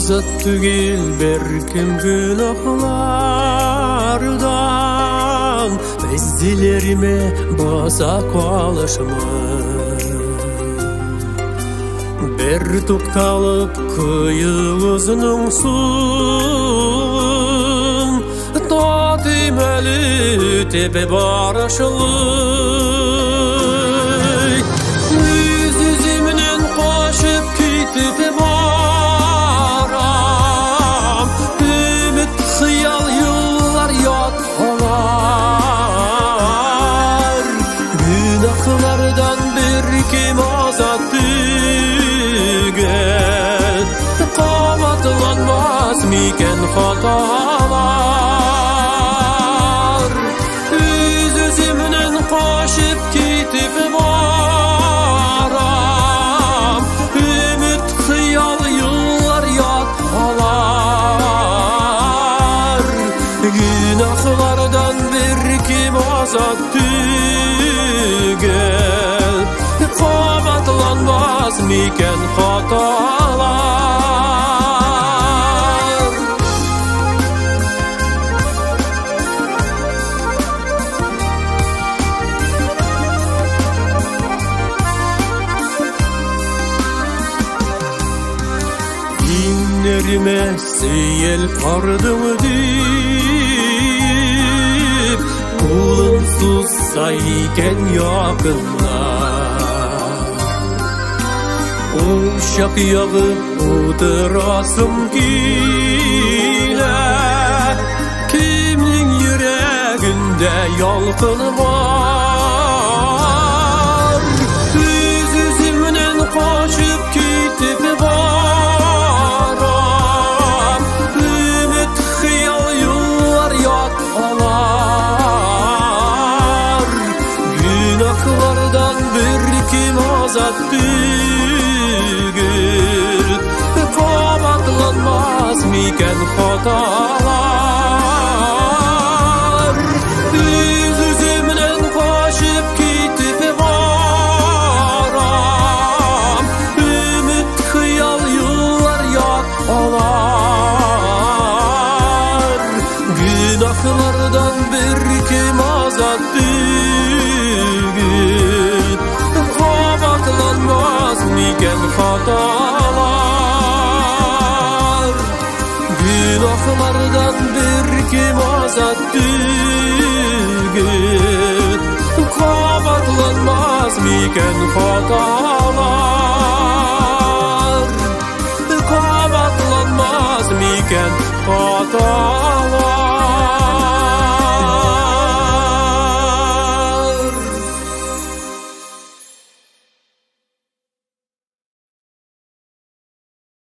Azat түгел беркем günahlardan, izlerime basa kalışmam. Bir tuktalıp kıyılızının suğun, tatimeli tepe barışlı. Üz-üzümden koşup kitip baram, ümit hıyal yollar yat olar. Günahlardan bir kim azat tügel, kabatlanmaz miken hatalar. Üz-üzümden koşup kitip baram, ümit hıyal yollar yat olar. Günahlardan bir kim azat tügel, kabatlanmaz miken hatalar. İnlerime seyel kardın deyip, kulun sussa iken yakınlar. Uşak yağıp oturasım kile, kimnin yüreğinde yalkın var. Üz-üzümden koşup kitip baram, ümit hıyal yollar yat olar. Günahlardan bir kim azat tügül, kabatlanmaz miken hatalar. Üz-üzümden koşup kitip baram, ümit hıyal yollar yat olar. Günahlardan bir kim azat tügül, kabatlanmaz miken hatalar. Günahlardan bir kim azat tügül, kabatlanmaz miken hatalar.